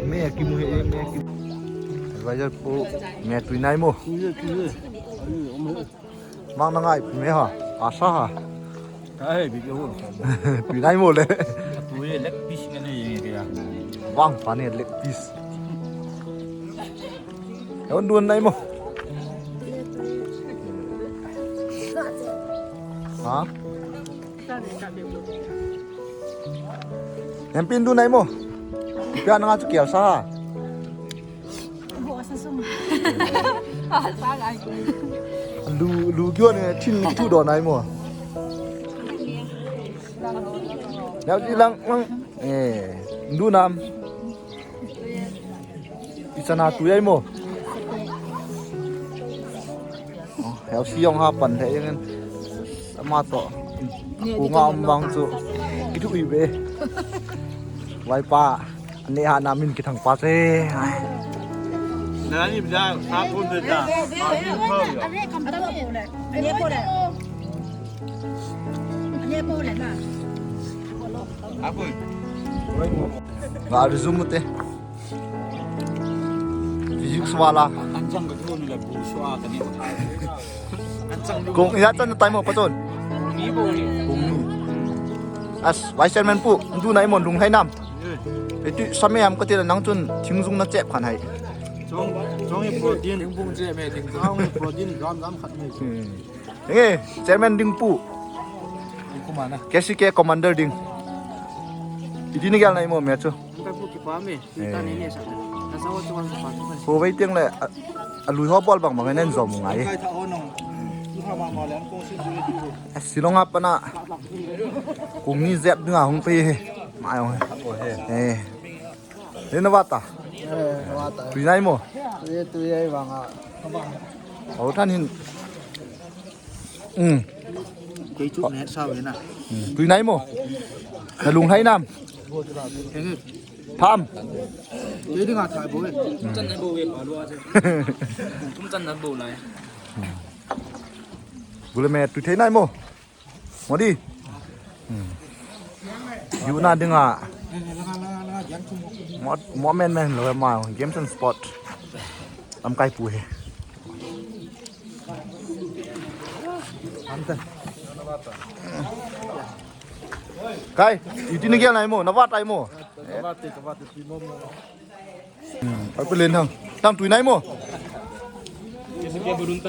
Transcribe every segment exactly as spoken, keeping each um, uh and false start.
Me kimu he, me kimu. Advisor pu, me tui nai mo. Mang na ngai me ha, asa ha. Ai, bi ho. Tui nai mo le. Tui leg piece ngai ni ya. Bang pa ni leg piece. Eun dun nai mo. Ha? Em pin dun nai mo. Pia na nga chu kial sa ha. Lu, lu kyo ne thin tu do nai mo. Leo ji lang lang. Eh, du nam. Ichana tu yai mo. Oh, heo si yong ha pan the yang. Ama to. Ku nga um bang chu. Kitu ui be. Vai pa. Ani ha na min kithang pa se. Ai. Na ni bja sa phun de ja. Ma ni phau yo. Apoi. Ga resume te. Physics wala. Anchang ka thon le bu swa ka ni. Anchang lu. Kong ya chan tai mo pa chon. Ni bo ni. Kong ni. As vice chairman pu, du nai mo lunglhai nam. Eti same am ka ti la nang chun thingjung na chep khan hai. Chong, chong e protein. Thingbung chep me, thingbung. Chong e protein gram gram khat me. Hmm. Nge, chairman ding pu. Kumana. K C K commander ding. Iti ni gal nai mo me chu. Ang kai pu kipa me. Eh. Kita ni ni sa. Nasa wa chuan sa pa. Ko wai tiang le, a, a lui ho bol bang bang nen zom ngai. Kai tha ho nong. Ki ha ma ma le ang kong si du di. A silong apa na. Kung ni zep ding a hung pe he. Ma yong he. Ko he. Eh. Ni na vata. Eh, na vata. Tui nai mo. Tui, tui ai vang a. Au than hin. Um. Kei chu ne sa ve na. Um. Tui nai mo. Na lunglhai nam. Tham. Kei dinga thai bo. Tum chan na bo ve pa lo a che. Tum chan na bo lai. Gule me tui thei nai mo. Mo di. Um. Yu na dinga. Mo, mo men men lo ma games and sport. Lamkai pu he. Kai, iti ni gel nai mo, na vat ai mo. Ka vat te, ka vat te, pi mo mo. Hmm, ai pe len thang. Thang tui nai mo.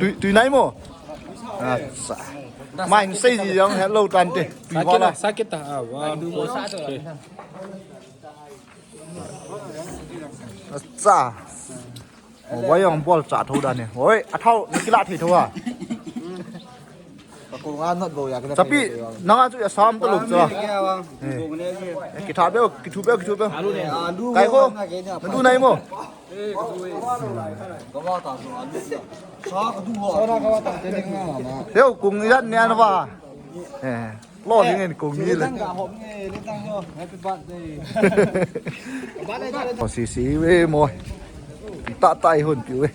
Tui, tui nai mo. Acha. Mai sei ji jong hello tan te. Tui wala. Sakit ta. Ah, wa. Acha. Oi, ong bol cha tho dan ni. Oi, a thau, na kila thei tho a. Ka ko nga not bo ya ka. Chapi, na nga chu ya sam ta luk cha. Eh. Eh, ki tha be, ki thu be, ki thu be. Alu ne. Alu kai ko. Na du nai mo. Ka wa ta so alu. Sa ka du ho. Sa na ka wa ta te ni nga ma. Teo kung yan ne an wa. Eh. Lo ding en kong ni le. Happy birthday. Ko si si ve mo. Ta ta i hun piu ve.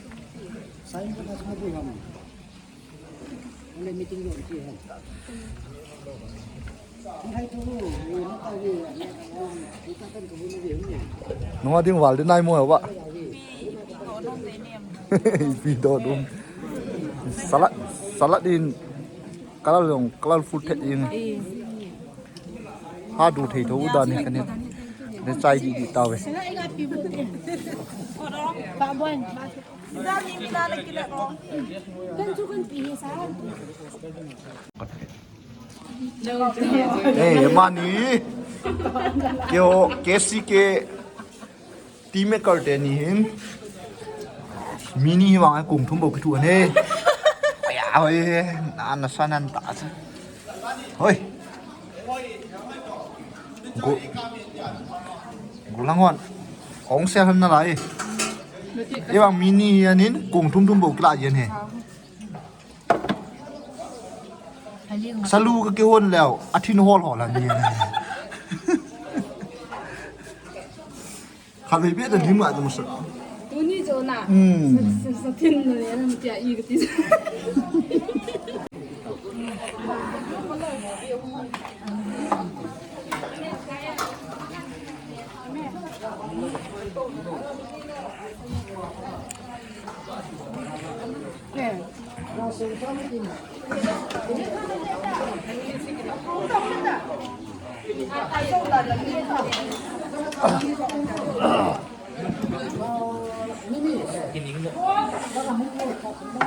Nua ding val de nai mo ba. Ipi do dum. Salad, salad in Color jong, colorful thet in. Eh. Ha du thei tho dan hi ka ne. Ne chai di di ta ve. Eh, mani. Keo, K C K. Tea maker te ni hin. Mini hi vang kung thum bou kithu ane. Aya hoi he. Na na sa nan ta sa. Hoi. Go. Go lang hon. Ong se han na lai. Hi vang mini hi anin kung thum thum bou kila yen he. Salu ka kihon leo, a thin hol hol ani. Khalei be da lim a dum sa. Tuni jo na. Hmm. Sa, sa, sa thin na le na tia i ka ti.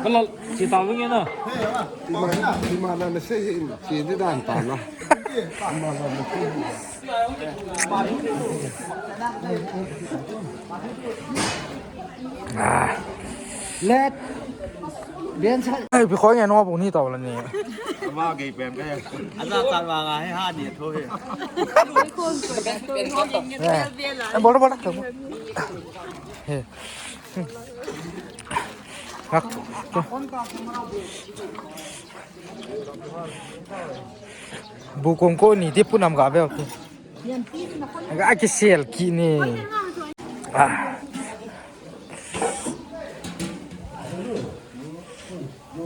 Kalal, si tao nge na. Ima, ima na na sei hin, si di dan ta na. Ima na na sei hin. Ah. Let. Bian sa. Ai, bi khoi nge no bu ni tao la ni. Ama gei pen ka ya. Ana chan ma nga he ha ni tho he. Eh, bol, bol, bol. He. Ngak. Bu kong ko ni di punam ga bel. Ga kisel ki ni. Ah.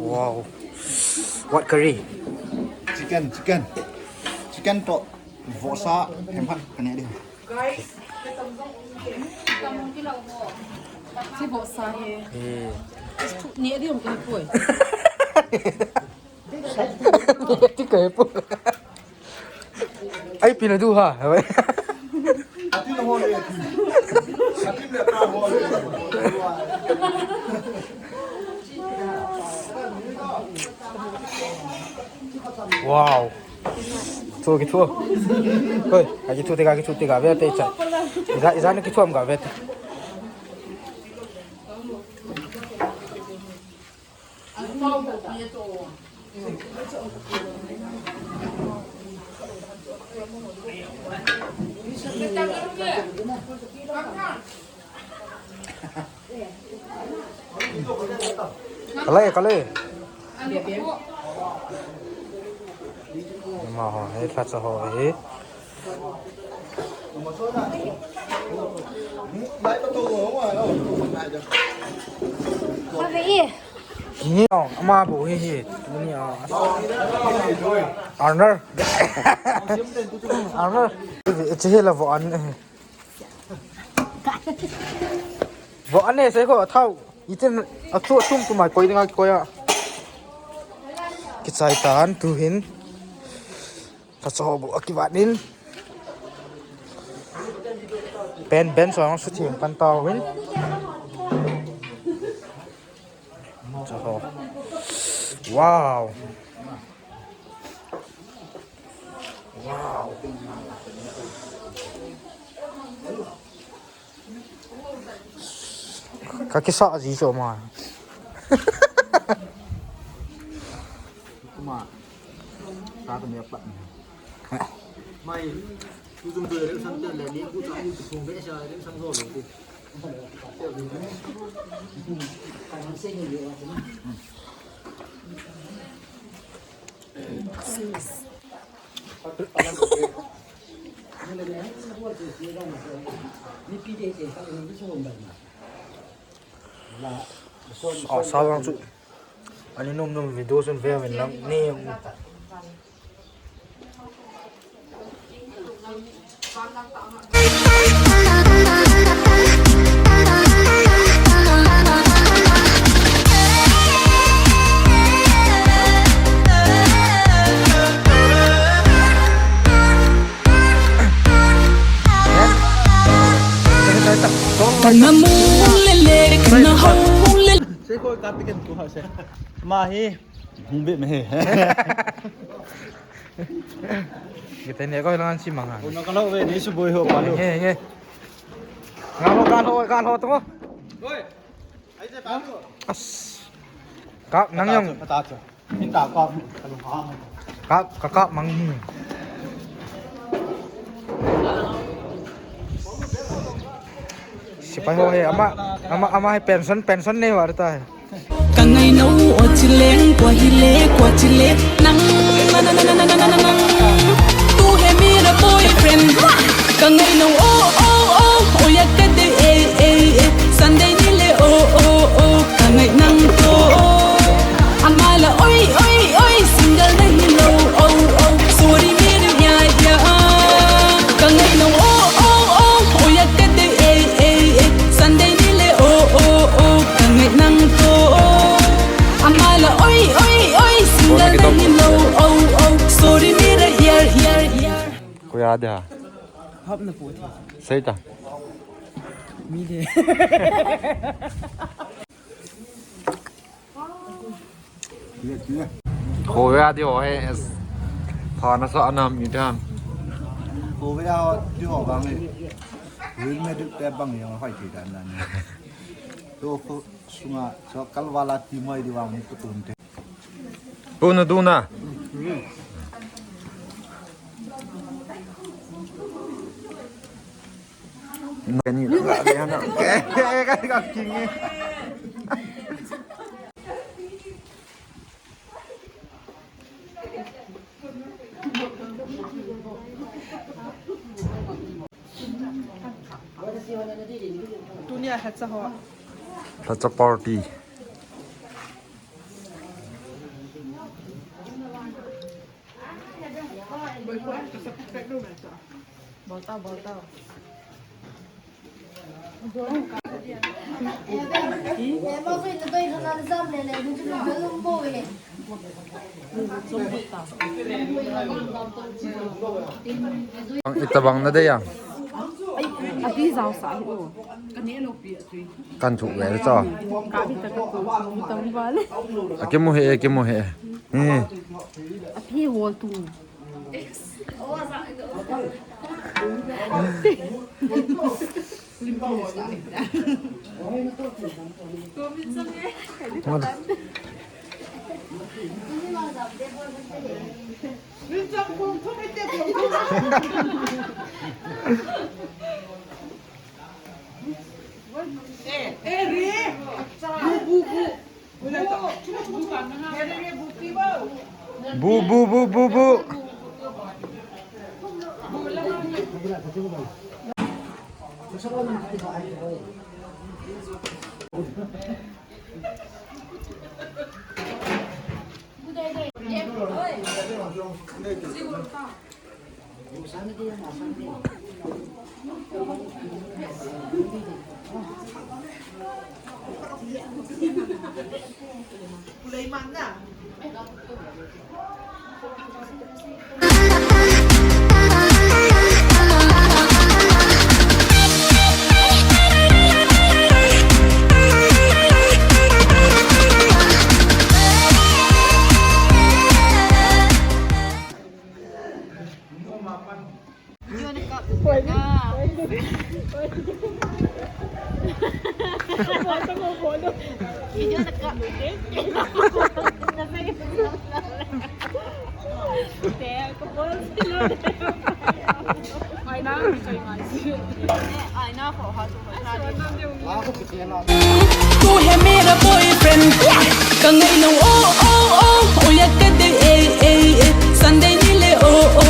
Wow. What curry? Chicken, chicken. Chicken to vohsa hemhat kane di. Si vohsa he. Eh. Ni di ong ka poi. Ti ka poi. Ai, pina du ha. Wow. Thu ki thu. Hoi, a ki thu te ka, ki thu te ka ve te cha. Iza, iza ni ki thu am ka ve te. Kalai, kalai. Ma ho, he, kha cha ho, he. Kini ong, ama bu hi hi. Kini ong. Arnold. Arnold. Che hi la vo an. Vo an ne se ko thau. Itin a chu tum tum mai koi dinga koi a. Kichai tan tu hin. Ka cho bu a kivat in. Pen, pen so ang su thim pan tau hin. Cho ho. Wow. Wow. Ka kisa ji cho ma. Kuma. Ka ka me pa. Mai, tu tum tu le san te le ni ku ta ku tu be sa le san zo lo ku. Sa, sa lang chu. Ani nom nom video sun ve ven lang ni. Kana mu lele, kana hau lele. Sei ko ka tiken tu ha se. Ma hi. Hung be me he. Kita ni ko lang si manga. Una kalau ve ni su boi ho pa lo. He, he. Ngalo, ngalo, ngalo tu. Oi. Ai se pa lo. As. Ka nang yang. Pata cho. Minta ka. Ka, ka, ka mang. Sipai ho he, ama, ama, ama he pension, pension nei wa ta he. Ka ngaino o chileng, kwa hile, kwa chile, nang, nang, nang. Tu he mera boyfriend. Ka ngaino o, o, o, o ya ka de, eh, eh, eh. Sunday ni le, o, o, o, ka ngai nang to. Ama la, oi, oi, oi, single nahi lou, oh, oh. Sorry, mera ya, ya. Ka ngaino, o, o, o, o ya ka de, eh, eh, eh. Sunday ni le, o, o, o, ka ngai nang to. Ama la, oi, Ra de ha. Hop na pu thi. Sei ta. Mi de. Khovei a di ho he. Thana sa anam mi dan. Khovei a di ho bang he. Real Madrid te bang yang hoi thi dan dan. To ko sunga so kalvala ti mai di bang ni putun te. Duna, duna. Ni la, ni la, ni la. Tunia hacha ho. Hacha party. Botao, botao. Itabang na de ya. Ai, ati jao sa hi lo. Kan thu ve cho. Ka bi ta ka tu, tu ta ba le. Akimu he, akimu he. Ni. Api hol tu. Bu, bu, bu, bu, bu. Video na kap. Video na kap. Ai na, ai na, ko ha tu. Tu hai mera boyfriend. Ka ngai lou, oh, oh, oh. Oya ka de, eh, eh, eh. Sunday ni le, oh, oh.